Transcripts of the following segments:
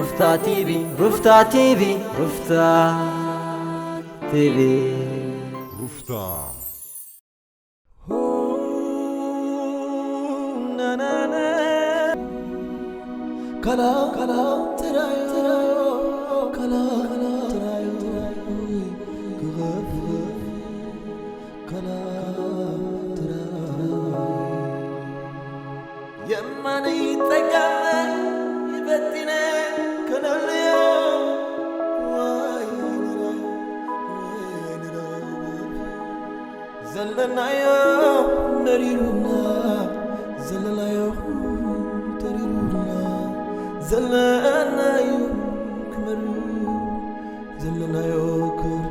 ሩፍታ ቲቪ፣ ሩፍታ ቲቪ፣ ሩፍታ ቲቪ። ሩፍታ። ካላ፣ ካላ፣ ትራዮ፣ ካላ፣ ካላ፣ ትራዮ፣ ክኸፍ፣ ካላ፣ ትራዮ። የማነይ ጸጋመይ በቲነ ከነልዮ፣ ዋይ ንራይ፣ ዋይ ንራይ። ዘለናዮ መሪሩና፣ ዘለናዮ ተሪሩና፣ ዘለናዮ ክመርር፣ ዘለናዮ ክር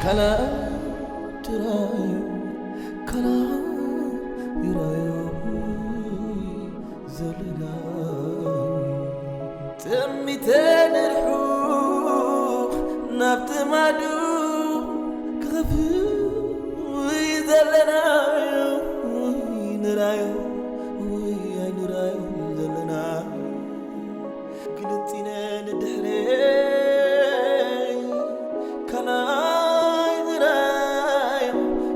ካላ ትራዮ፣ ካላ ይራዮ ዘለና። ጥሚተ ንርሑ ናብቲ ማዱ ክኸፍእ ዘለናዮ፣ ንራዮ ወይ ኣይንራዮ ዘለና። ግልጽ ኢለ ንድሕረይ ካላይ ዝራዮ፣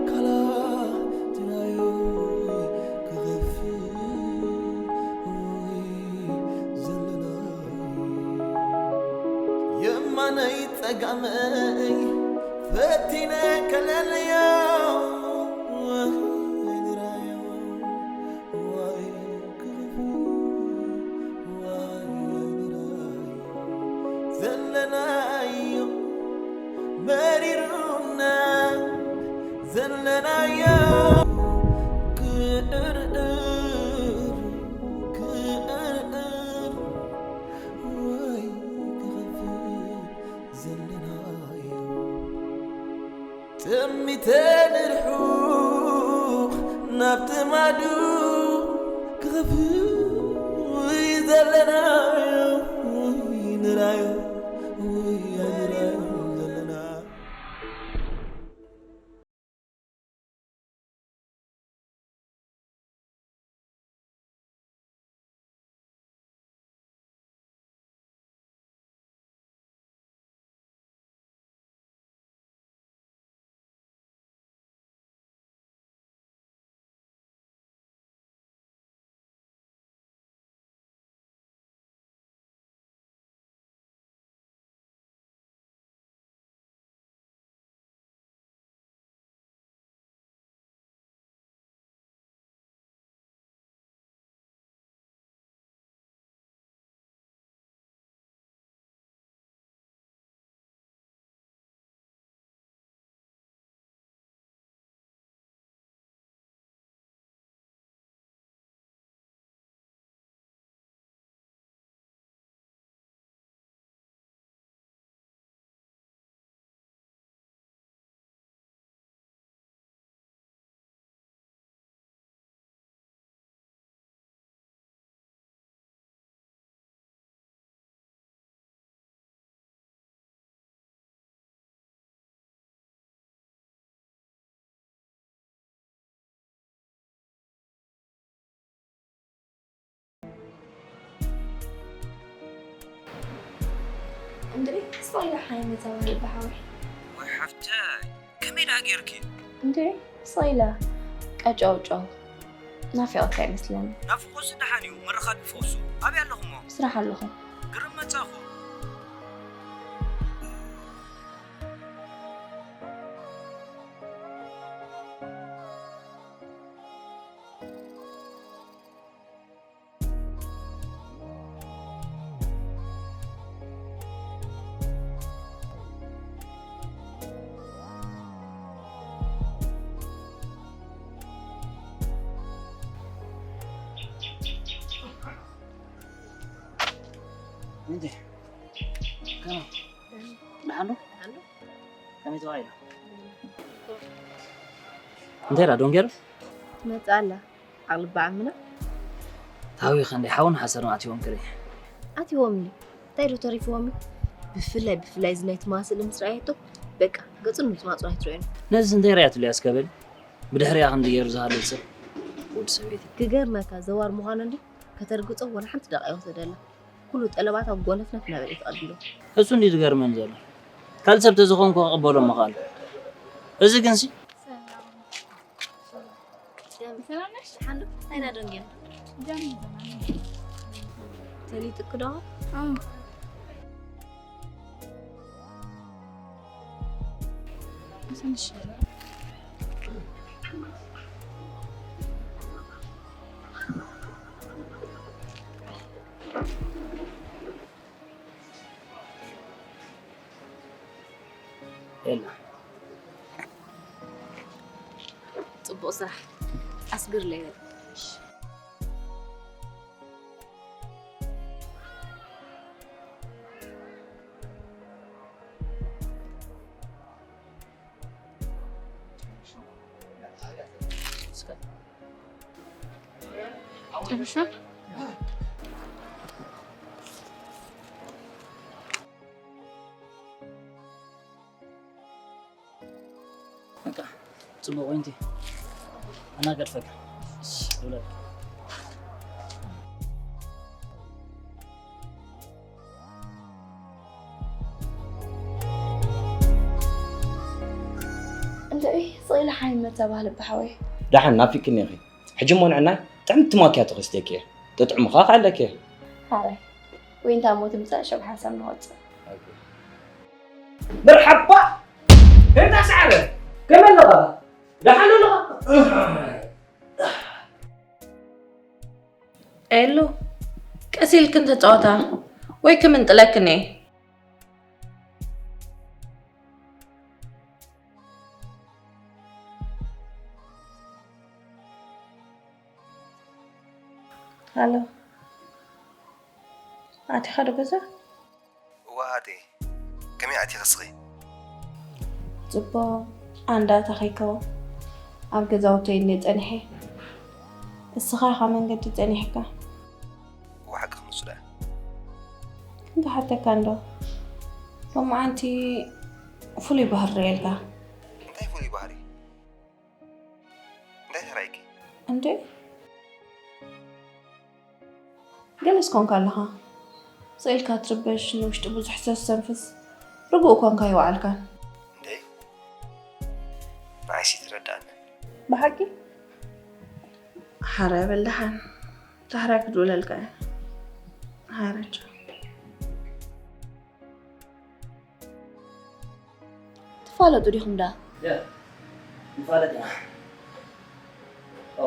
ካላ ዝራዮ ክኸፍእ ወይ ዘለና። የማነይ ጸጋመይ ፈቲነ ከለልዮ፣ ንራዮ። ዋይ ክፉ፣ ዋይ ኣይንራዮ። ዘለናዮ መሪሩና፣ ዘለናዮ ክእርር፣ ክእርር። ዋይ ክኸፍእ ዘለናዮ። ጥሚተ ንርሑ ናብቲ ማዱ ክኸፍእ ወይ ዘለናዮ ወይ ንራዮ ወይ ኣይንራዮ ዘለና። እንድዒ፣ ስቕ ኢለ ሓይ መዛወሪ በሃወይ። ወይ ሓፍተይ፣ ከመይ ደኣ ጌርኪ? እንድዒ፣ ስቕ ኢለ ቀጫውጫው ናፊቐካ ይመስለኒ። ናፍቖትሲ ደሓን እዩ፣ ምርኻብ ይፈውሱ። ኣበይ ኣለኹሞ? ስራሕ ኣለኹ። ግርም መጻኹ። እንዴ፣ ከመይ? ደሓን ዶ? ደሓን ዶ? ከመይ ተባሂሉ? እንታይ ኢላ ዶንጌር? ትመጽእ ኣላ። ዓቕሊ በዓል ምና። ታዊኸ እንዴ፣ ሓውን ሓሰርን ኣትዮም ክርኢ። ኣትዮም እዩ። እንታይ ዶ ተሪፍዎም እዩ? ብፍላይ፣ ብፍላይ እዚ ናይቲ ማስል ምስ ረኣየቶ፣ በቃ፣ ገጹን ምጽማጹን ኣይትርእዮን። ነዚ እንታይ ርእያትሉ እያ እስከ በል? ብድሕሪኣ ክንዲ ገይሩ ዝሃልል ሰብ ወዲ ሰበይቲ። ክገርመካ፣ ዘዋር ምዃኑ እንዲ ከተርግጾ ወላ ሓንቲ ደቂቕ ኣይወሰደላ። ኩሉ ጠለባት ኣብ ጎነፍነፍ እናበለ እዩ ተቐቢሉ። እሱ እንዲ ዝገርመን ዘሎ። ካልእ ሰብ ተዝኸውን እኮ ክቕበሎ ምኽኣል። እዚ ግንሲ ሰላም ነሽ? ደሓን ዶ? እንታይ ኢና ደንጊና? ተሊጥክ ዶ? የላ። ጽቡቕ ስራሕ። ኣስግርለይ በል። እስከ ጨርሻ? በቃ፣ ጽቡቕ ወይንቲ። ኣና ገድፈካ። እሺ፣ ይውለድ። እንድዒ፣ ስቕ ኢለ ሓይመ ተባህለ ብሓወይ። ደሓን ናፊቅክኒ ኢኺ። ሕጂ እሞ ንዕናይ ጥዕምቲ ማኪያቶ ከስትየኪ እየ። ጥጥዕምኻ ክዕለኪ እየ። ሓራይ፣ ወይንታ እሞ ትምጻእ፣ ሸብ ሓንሳብ ንወጽእ። መርሓባ! ከመይ ሰዓረ? ከመይ ኣለኻ? ደሓን ኣለኻ? ኤሉ፣ ቀስ ኢልክን ተጻወታ፣ ወይ ክምንጥለክን እየ። ሃሎ፣ ኣቲኻ ዶ ገዛ? እዋ ኣደይ፣ ከመይ ኣቲኺ እስኺ? ጽቡቕ፣ ኣንዳ ኣታኺ ከ ኣብ ገዛውተይ እንድየ ጸኒሐ። እስኻ ኢኻ መንገዲ ጸኒሕካ። እዋ ሓቅኺ ምሱ ደኣ። ክንሓተካ እንዶ፣ ሎማዓንቲ ፍሉይ ባህሪ ርእየልካ። እንታይ ፍሉይ ባህሪ? እንታይ ተራእይኪ? እንዴ? ገለስ ኮንካ ኣለኻ። ስቕ ኢልካ ትርበሽ፣ ንውሽጢ ብዙሕ ተስተንፍስ፣ ርጉእ ኮንካ ኣይወዓልካን። እንዴ? ንዓይሲ ትረድኣኒ። ብሓቂ? ሓራይ በል ደሓን። ዳሕራይ ክድውለልካ እየ። ሓራይ ቻው። ትፋለጡ ዲኹም ደኣ? ያ፣ ንፋለጥ ኢና። ኦ፣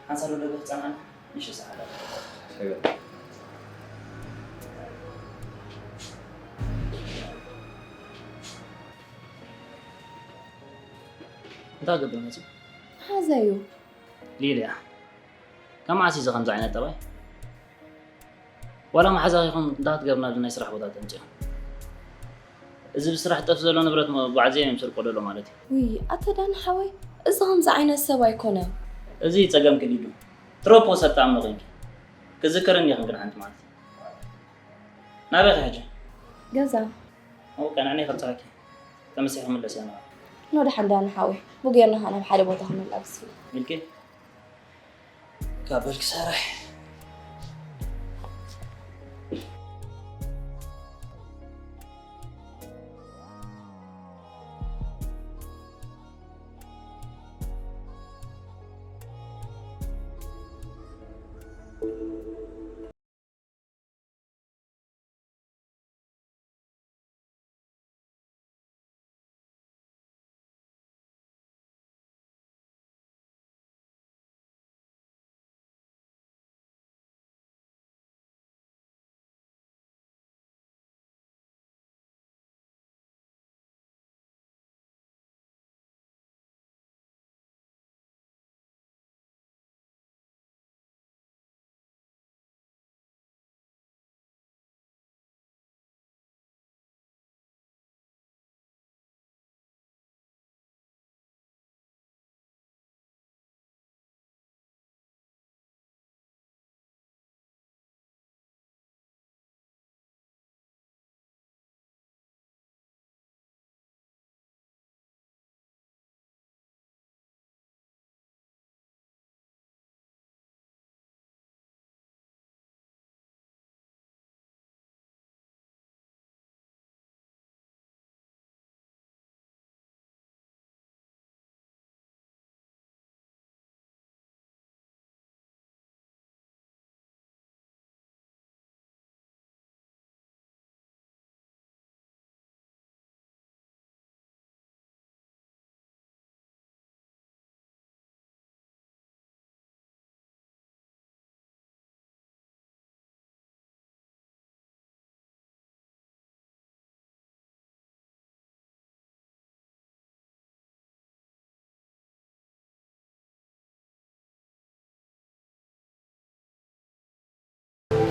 ሓንሳብ ደገ ክጸንሓና? ንእሽቶ ሰዓት ኣላ። እንታይ ገብር መጺኡ? ሓዘዩ። ሊልያ፣ ካብ መዓስ እዩ ከምዚ ዓይነት ጠባይ? ዋላ መሓዛኺ ይኹን እንታይ ክትገብር ናብዚ ናይ ስራሕ ቦታ ተምጽኦ? እዚ ብስራሕ ጠፍ ዘሎ ንብረት መጓዓዝያ እዮም ስርቆ ደሎ ማለት እዩ። ውይ፣ ኣታ ዳኒ ሓወይ፣ እዚ ከምዚ ዓይነት ሰብ ኣይኮነን። እዚ ጸገምኪ ሊዱ። ትሮፖ ሰብ ተኣምኖ ኮንኪ። ክዝከረኒ ኢኽን ግን ሓንቲ መዓልቲ። ናበይ ኢኺ ሕጂ? ገዛ። ኦኬ፣ ንዓይ ከብጽሓኪ። ተመሲኺ ክምለስ እየ ንዓ። ኖ ደሓን ዳኒ ሓወይ፣ ብጌርና ኸኣ ናብ ሓደ ቦታ ክንላግስ ኢና። ኢልኪ? ካብ በልኪ ሰራሕ።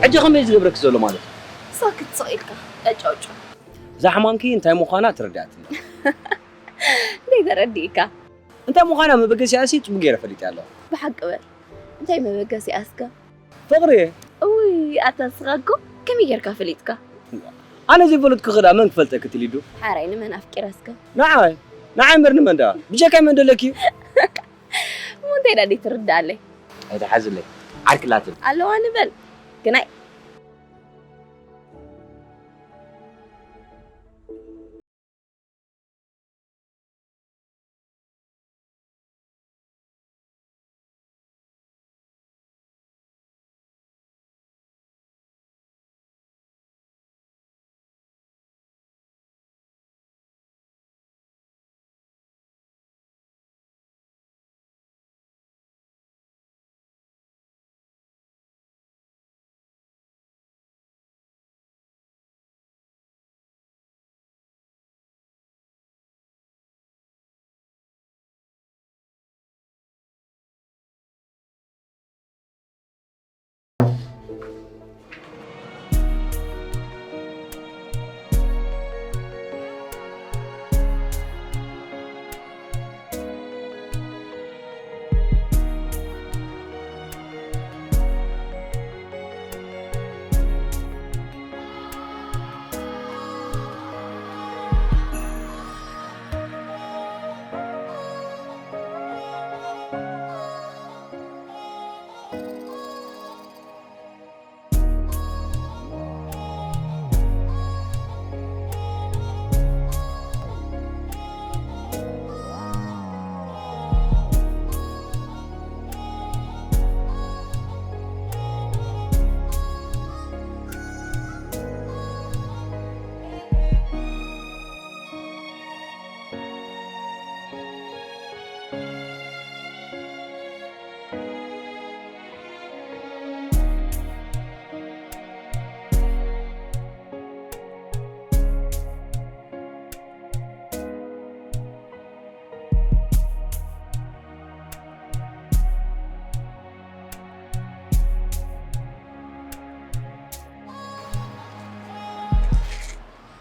ሕጂ ከመይ ዝገብረኪ ዘሎ ማለት እዩ? ሳክት ስቕ ኢልካ ቀጫውጫው። እዛ ሕማምኪ እንታይ ምዃና ተረዲኣትና። እንታይ ተረዲእካ? እንታይ ምዃና መበገሲኣሲ ጽቡቅ ገይረ ፈሊጠ ኣለኹ። ብሓቂ በል። እንታይ መበገሲኣ እስከ? ፍቕሪ። እውይ፣ ኣታ ንስኻ እኮ ከመይ ጌርካ ፈሊጥካ? ኣነ ዘይፈለጥኩ ክዳ መን ክፈልጠኪ ትሊዱ? ሓራይ ንመን ኣፍቂራ እስከ? ንዓይ? ንዓይ እምበር ንመን ደኣ? ብጀካይ መን ደለኪ? እሞ እንታይ ደኣ ደይትርድኣለይ? ኣይትሓዝለይ። ዓርኪ ላትን። ኣለዋ ንበል። ግናይ።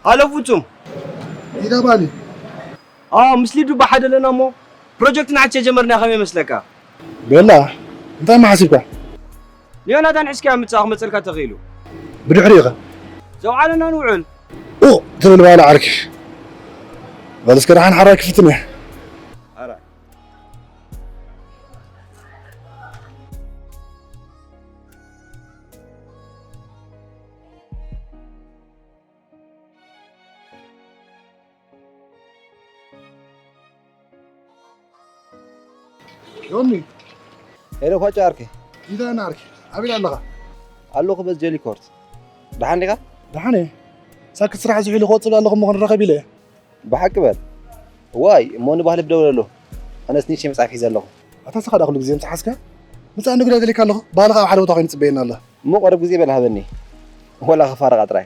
ሃሎ ፍጹም። ኢዳ ባኒ። ኣዎ፣ ምስ ሊዱ ብሓደ ኣለና እሞ ፕሮጀክት ንዓቸ ጀመርና ከመይ መስለካ? በላ፣ እንታይ መሓሲብካ? ንዮናታን ሒዝካዮ ምጻእ ክመጸልካ ተኽኢሉ። ብድሕሪኡ ኸ? ዘውዓለና ንውዕል። ኡ፣ ትብል ባላ ዓርኪ። በል እስከ ደሓን ሓራይ ክፍትን እየ። ኣራ። ዮኒ። ሄሎ ፋጫ ዓርከይ። እንታይ ዓርከይ? ኣበይ ኣለኻ? ኣለኹ በዚ ጀሊ ኮርት። ደሓን ዲኻ? ደሓን እየ። ሳክት ስራሕ ዝውዒሉ ክወጽእ ኣለኹ እሞ ክንራኸብ ኢለ እየ። ብሓቂ በል። ዋይ፣ እሞ ንባህሊ ብደውለሉ። ኣነስ ንእሽተይ መጽሓፍ ሒዘ ኣለኹ። ኣታ ንስኻ ደኣ ኩሉ ግዜ ምጽሓስካ? ምጻእ ንግዳ ደሊካ ኣለኹ። ባህልኻ ኣብ ሓደ ቦታ ኮይኑ ይጽበየና ኣሎ። እሞ ቀረብ ግዜ በል ሃበኒ። ወላ ክፋረቓ ጥራይ።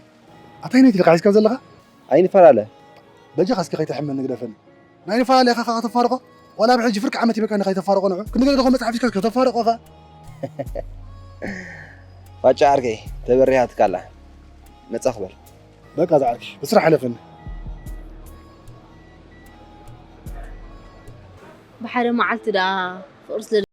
ኣታ ኣይነት ኢልካ ሒዝካ ዘለኻ? ኣይንፈላለ። በጃኻ እስኪ ከይተሕመኒ ግደፈኒ። ናይ ንፈላለ ኢኻ ከኣ ከተፋርቖ? ዋላ ብሕጂ ፍርቂ ዓመት ይበቃኒ ከይተፋርቖ ንዑ። ክንዲ ገለ ደኾ መጽሓፍ ሒዝካ ከተፋርቖ ከኣ። ፋጫ ዓርከይ፣ ተበሪሃትካ ኣላ። መጻ ክበል። በቃ ዝዓርኪ፣ ብስራሕ ሕለፈኒ። ብሓደ መዓልቲ ደኣ ፍቕሪ ስለ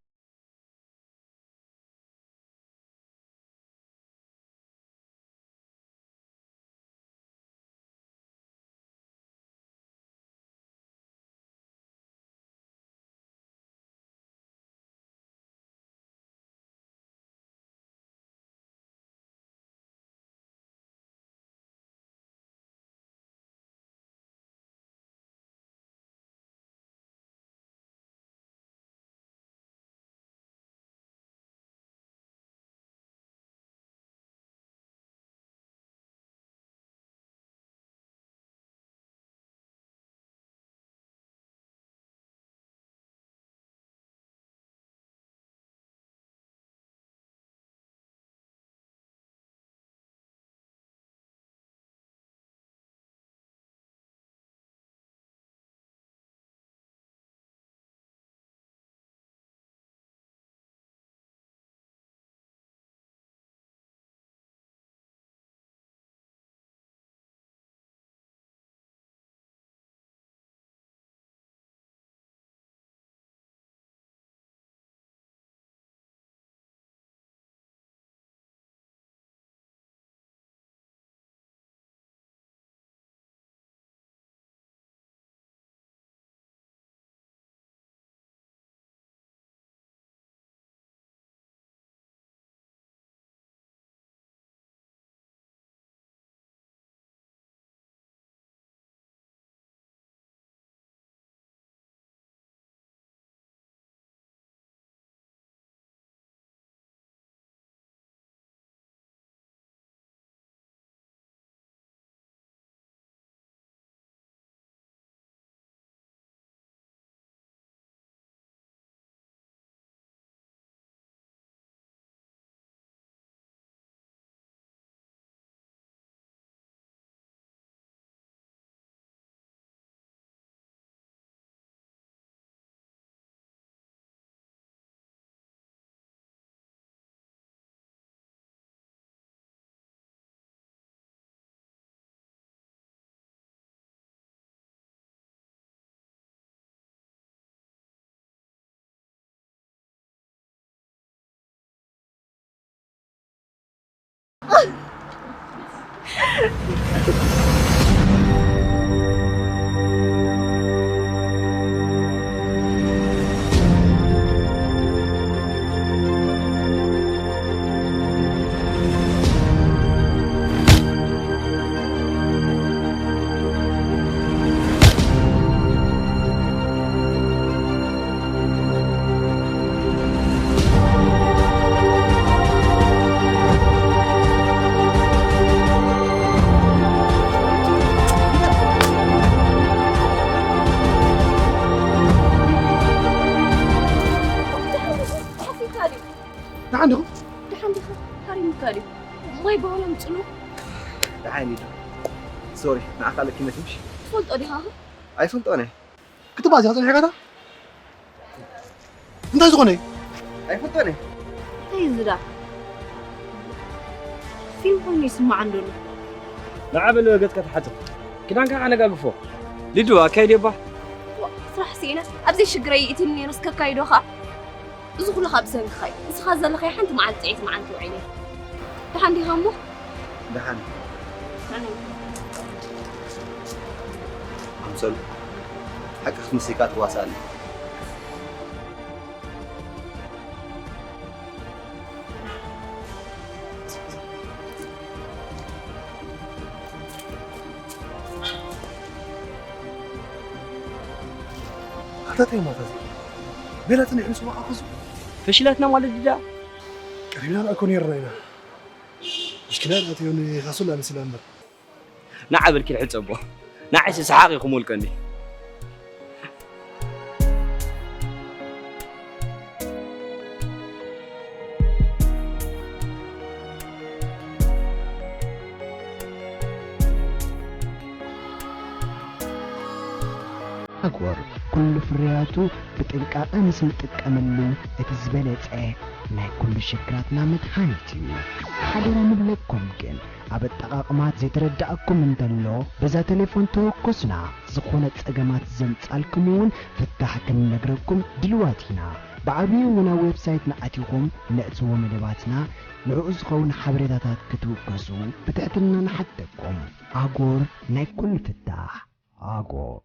ደሓን ዲኹም? ደሓን ዲኻ? ሃሪሙካ ድዩ? ማይ በኋላ ምጽሉ። ደሓን እዩ። ሶሪ፣ ንዓኻ ለኪመት ምሽ? ትፈልጦ ዲኻ? ኣይፈልጦን እየ። ክትባእስ ኢኻ ጸኒሕካታ? እንታይ ዝኾነ እዩ? ኣይፈልጦን እየ። እንታይ እዩ ዝዳ? ፊልም ኮይኑ ይስማዕ እንዶ ኣሎ። ንዓ በል ገጽካ ተሓጽብ። ክዳንካ ኣነጋግፎ። ሊዱ፣ ኣካይድ እባ። ዋ፣ ስራሕ ስኢነ። ኣብዚ ሽግረይ ይእትኒ ነይሩ፣ እስከ ኣካይዶ ኸኣ። እዚ ኩሉ ካብ ብሰንክኻ እዩ። ንስኻ ዘለኻዮ ሓንቲ መዓልቲ ጥዕይቲ መዓልቲ ውዒለ። ደሓን ዲኻ እሞ? ደሓን። ኣምሰሉ፣ ሓቂ ክትምስልካ ትዋሳእኒ። ኣታ እንታይ ማለት እዩ? ቤላ ጽኒሕ ምስ ወዓኹ እሱ ፈሽላትና ማለት ድዳ? ቀሪብና ንኣኮ ነይርና ኢና። ምሽኪና ናትዮ ንኻሱላ ንስላ እምበር። ንዓ በልኪ ልሕጸቦ። ንዓይሲ ሰሓቕ እዩ ክሞልቀኒ። ኣጎር ኩሉ ፍርያቱ ብጥንቃቐ ምስ ንጥቀመሉ እቲ ዝበለጸ ናይ ኩሉ ሽግራትና መድሃኒት እዩ። ሓደራ ንብለኩም ግን ኣብ ኣጠቓቕማ ዘይተረዳእኩም እንተሎ በዛ ቴሌፎን ተወከሱና፣ ዝኾነ ጸገማት ዘምጻልኩም እውን ፍታሕ ክንነግረኩም ድልዋት ኢና። ብዓብዩ እውን ኣብ ዌብሳይትና ኣቲኹም ነእትዎ መደባትና ንዕኡ ዝኸውን ሓበሬታታት ክትውከሱ ብትሕትና ንሓተኩም። ኣጎር ናይ ኩሉ ፍታሕ። ኣጎር።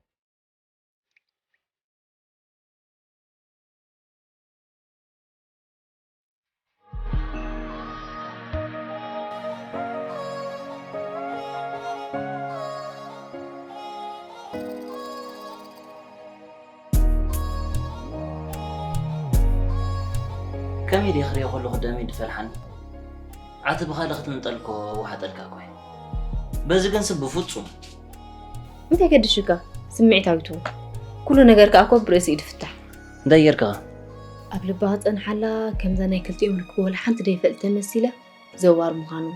ከመይ ድየ ክሪኦ ከለኹ ደመይ ድፈልሓኒ? ዓትብኻ ዶ ክትምንጠልኮ ወሓጠልካ እኮ እዩ። በዚ ግን ስብ ብፍጹም። እንታይ ገድሽካ? ስምዒታዊ ትኹን። ኩሉ ነገር ከኣ እኮ ብርእሲ እዩ ድፍታሕ። እንታይ ጌርካ? ኣብ ልባ ክጸንሓላ ከምዛ ናይ ክልቲኦም ርክብ ወላ ሓንቲ ደይፈልጥ ተመሲለ ዘዋር ምዃኑ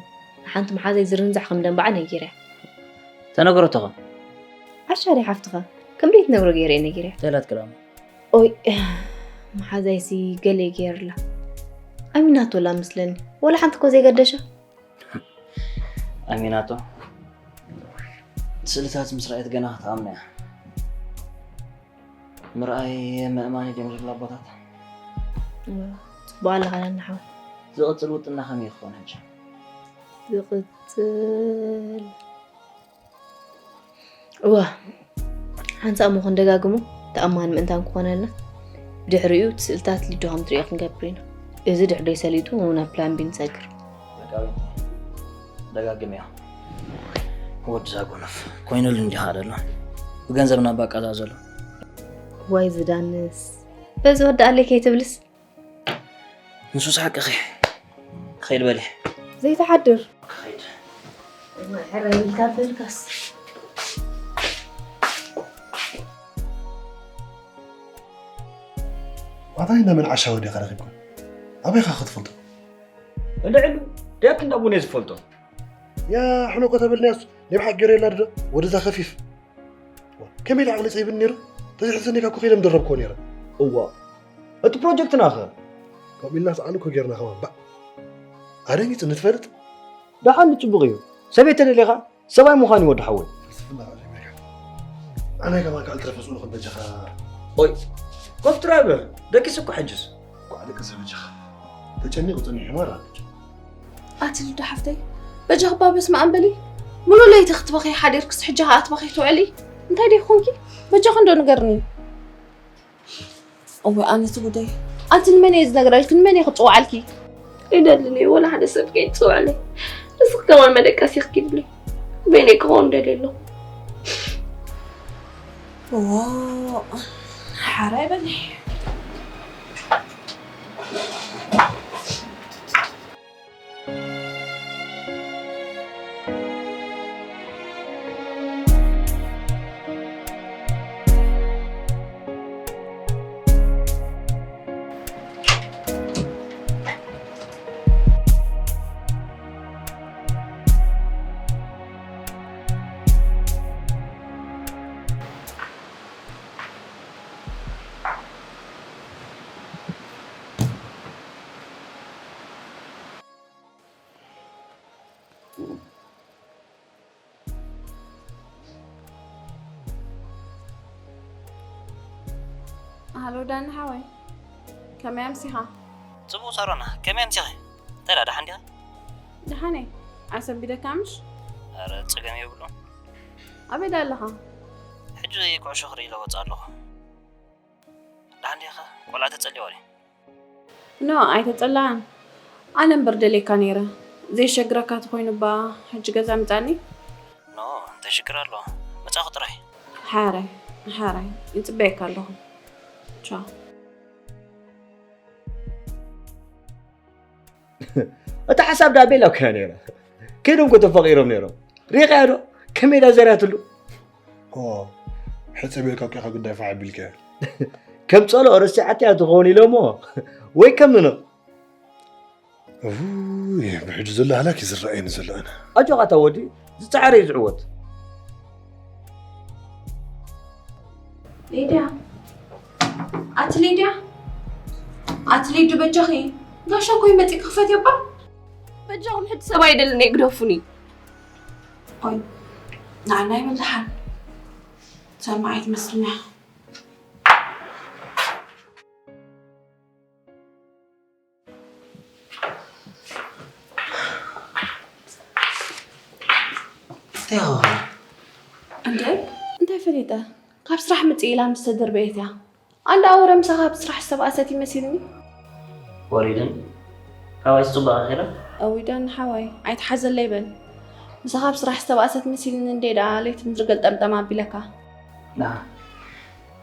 ንሓንቲ መሓዘይ ዝርንዛሕ ከም ደንበዓ ነጊረያ። ተነገረቶ ኸ? ዓሻ ድያ ሓፍትኻ? ከም ደይትነግሮ ገይረ ነጊረያ። እንታይ ኢላትካ ደኣ? ኦይ፣ መሓዛይሲ ገለ ገይርላ። ኣሚናቶ ኣላ መስለኒ። ወላ ሓንቲ እኮ ዘይገደሻ። ኣሚናቶ፣ ስእልታት ምስ ረኣየት ገና ክትኣምና እያ። ምርኣይ ምእማን ድዮም ዝብሉ ኣቦታት? እወ፣ ጽቡቕ ኣለኻ ዳና ሓወይ። ዝቕጽል ውጥንና ከመይ ክኸውን ሕጂ? ዝቕጽል እዋ፣ ሓንሳእ እሞ ክንደጋግሞ ተኣማኒ ምእንታን ክኾነልና፣ ብድሕሪኡ እቲ ስእልታት ሊዱ ከም ትሪኦ ክንገብር ኢና። እዚ ድሕሪ ደይ ሰሊጡ ናብ ፕላን ቢ ንሰግር። መቃወምቲ፣ ደጋግምዮ። ወዲ ዛጎነፍ፣ ኮይኑሉ እንዲኻ ደሎ። ብገንዘብና ባቃዛ ዘሎ። ዋይ ዝዳንስ፣ በዚ ወዲ ኣለይ ከይትብልስ? ንሱስ ሓቅኺ። ክኸይድ በሊ። ዘይትሓድር። ክኸይድ። ሕራይ ኢልካ በልካስ። ኣታ እንዳ መን ዓሻ ወዲኻ ረኺብኩም? ኣበይ ኢኻ ክትፈልጦ? ልዕሉ ደክ እንዳ ቡኔ ዝፈልጦ። ያ ሕነቆ ተበልናያስ፣ ናይ ብሓቂ ገይረ የላ ድዶ? ወደዛ ከፊፍ። ከመይ ኢለ ዓቕሊ ጸይብኒ ነይሩ? ተዘይሕሰኒ እኮ ከይደ ምደረብክዎ ነይረ። እዋ፣ እቲ ፕሮጀክትና ኸ? ከምኡ ኢልና ሰኣን እኮ ጌርና ከማን። ባእ። ኣደንጊጽ ንትፈልጥ? ደሓን ጽቡቕ እዩ። ሰበይቲ ደሊኻ? ሰብኣይ ምዃን እዩ ወዲ ሓወይ። ፍልስፍና ቃል ጀሚርካ። ኣነ ከማን ካልእ ትረፈ ጽኑዕ በጃኻ። ኦይ፣ ኮፍ ትራይ በል። ደቂስ እኮ ሕጅስ። እኳ ደቂ ሰብ በጃኻ። ተጨኒቑ ጸኒሑ ማራ። ኣቲ ልዱ ሓፍተይ፣ በጃኺ እባ በስመ ኣብ በሊ። ሙሉ ለይቲ ክትበኺ ሓዲርክስ ሕጂ ኸኣ ትበኺ ትውዕሊ? እንታይ ደይ ኮንኪ? በጃኺ እንዶ ንገርኒ። እወ፣ ኣነቲ ጉደይ። ኣንቲ ንመን እየ ዝነግረልኪ? ንመን እየ ክጽውዓልኪ? ኣይደልን እየ፣ ወላ ሓደ ሰብ ከይትጽውዕለይ። ንስኺ ከማን መደቀሲ ክኪድለይ። በይነይ ክኸውን ደልየ ኣለኹ። እዎ፣ ሓራይ በሊ። ሃሎ ዳኒ ሓወይ፣ ከመይ ኣምሲኻ? ጽቡቕ ሳሮና፣ ከመይ ኣምሲኺ? እንታይ ደኣ ደሓን ዲኺ? ደሓን እየ። ኣሰንቢደካ ምሽ? ኧረ ጸገም የብሉን። ኣበይ ደኣ ኣለኻ? ሕጂ ኩዕሾ ክርኢ ኢለ ወጽእ ኣለኹ። ደሓን ዲኻ? ቆልዓ ተጸልይዋ ድዩ? ኖ፣ ኣይተጸላኣን። ኣነ እምበር ደልየካ ነይረ። ዘየሸግረካ ተኾይኑ እባ ሕጂ ገዛ ምጻኒ? ኖ፣ እንታይ ሽግር ኣለዎ? መጻኹ ጥራይ። ሓራይ፣ ሓራይ፣ ይጽበየካ ኣለኹ። ቻው። እታ ሓሳብ ደኣ ቤላ እኮ እያ ነይራ። ከይዶም እኮ ተፋቒሮም ነይሮም። ሪኢኻዮ ዶ? ከመይ ደኣ ዘርያትሉ? ኦ፣ ሕጽብ ኢልካ እኮ ኢኻ ጉዳይ ፋሕ ኣቢልካዮ። ከም ጸልኦ ረሲዓቶ እያ ትኸውን ኢሎሞ። ወይ ከም ምኖ። እውይ፣ ብሕጂ ዘሎ ሃላክ እዩ ዝረኣየኒ ዘሎ ኣነ። ኣጆኻ እታ ወዲ፣ ዝጸዓረ እዩ ዝዕወት። ሊድያ፣ ኣቲ ሊድያ፣ ኣቲ ሊዱ በጃኺ፣ ጋሻ እኮ እዩ መጺኡ ክኽፈት እባ። በጃኹም ሕጂ ሰብ ኣይደልን እየ፣ ግደፉኒ። ቆይ፣ ንዓና ይበል ደሓን። ሰማዒት መስልና። እንታይ ኸ? እንዴ፣ እንታይ ፈሊጠ? ካብ ስራሕ ምጽእ ኢላ ምስ ተደርበየት እያ። ኣንዳ ኣወረ ምሳኻ ኣብ ስራሕ ዝተባእሰት ይመሲልኒ። ወሪደን ካባይ ጽቡቕ ኣኺላ? ኣዊዳን ሓዋይ፣ ኣይትሓዘለይ በል። ምሳኻ ኣብ ስራሕ ዝተባእሰት መሲልኒ እንዴ ደኣ ለይቲ ምድሪ ገልጠምጠም ኣቢለካ። ና፣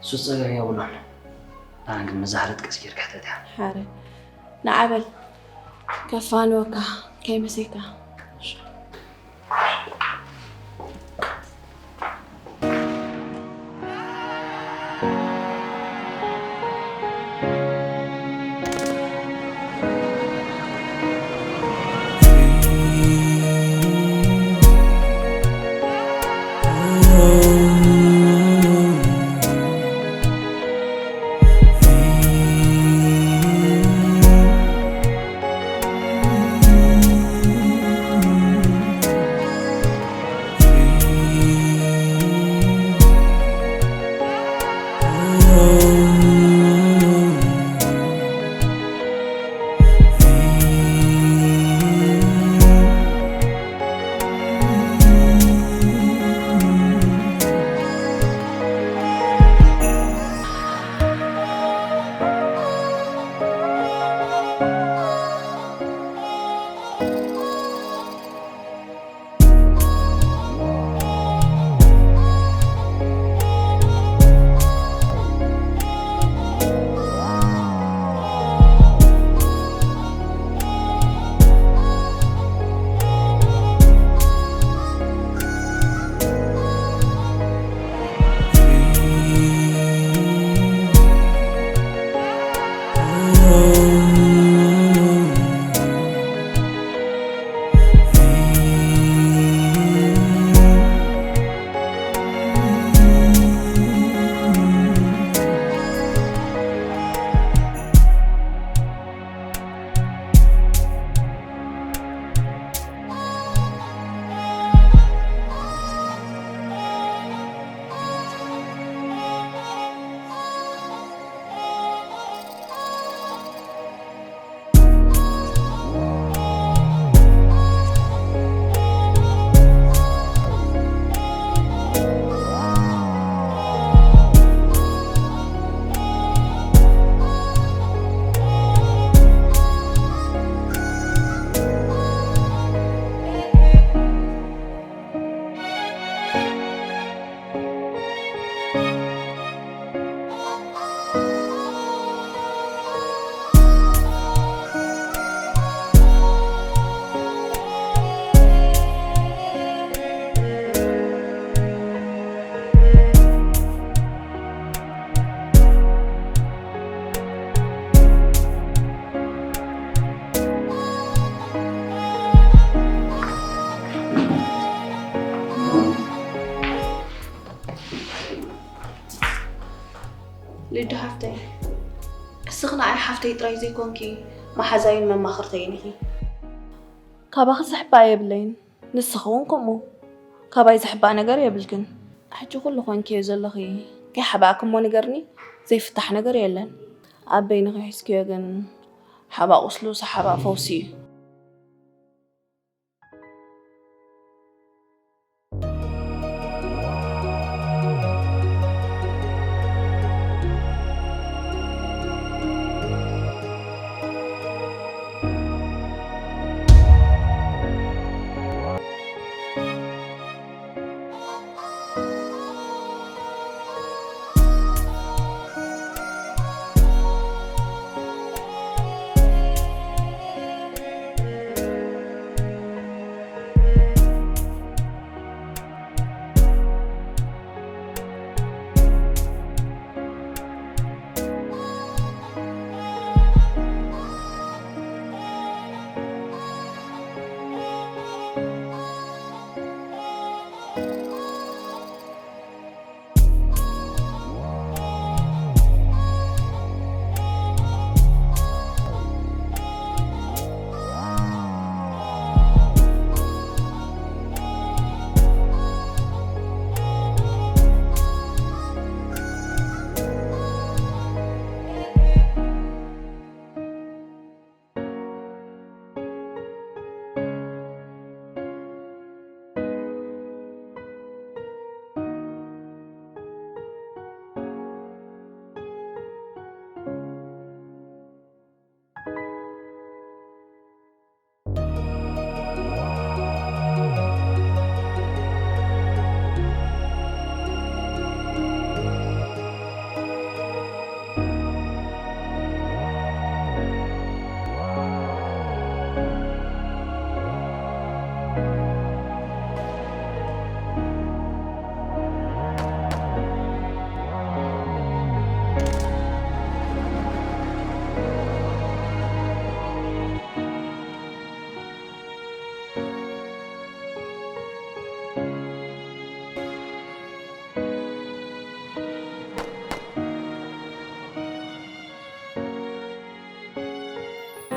እሱ ጸገም የብሉን። ንዓን ግን መዛህረት ቀስ ጌርካ ሕተትያ። ሓረ። ንዓ በል። ከፋንወካ፣ ከይመሰይካ። ልዱ ሓፍተይ፣ እስኺ ንዓይ ሓፍተይ ጥራይ ዘይኮንኪ፣ መሓዛይን መማኽርተይን ኢኺ። ካባኺ ዝሕባእ የብለይን፣ ንስኺ እውን ከምኡ። ካባይ ዝሕባእ ነገር የብልክን። ሕጂ ኩሉ ኮንክዮ ዘለኺ፣ ከይሓባእኪ እሞ ንገርኒ፣ ዘይፍታሕ ነገር የለን። ኣብ በይንኺ ሒዝክዮ ግን፣ ሓባ ቁስሉ ሰሓባ ፈውሲ እዩ።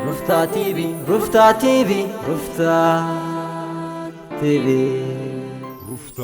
ሩፍታ ቲቪ፣ ሩፍታ ቲቪ፣ ሩፍታ ቲቪ። ሩፍታ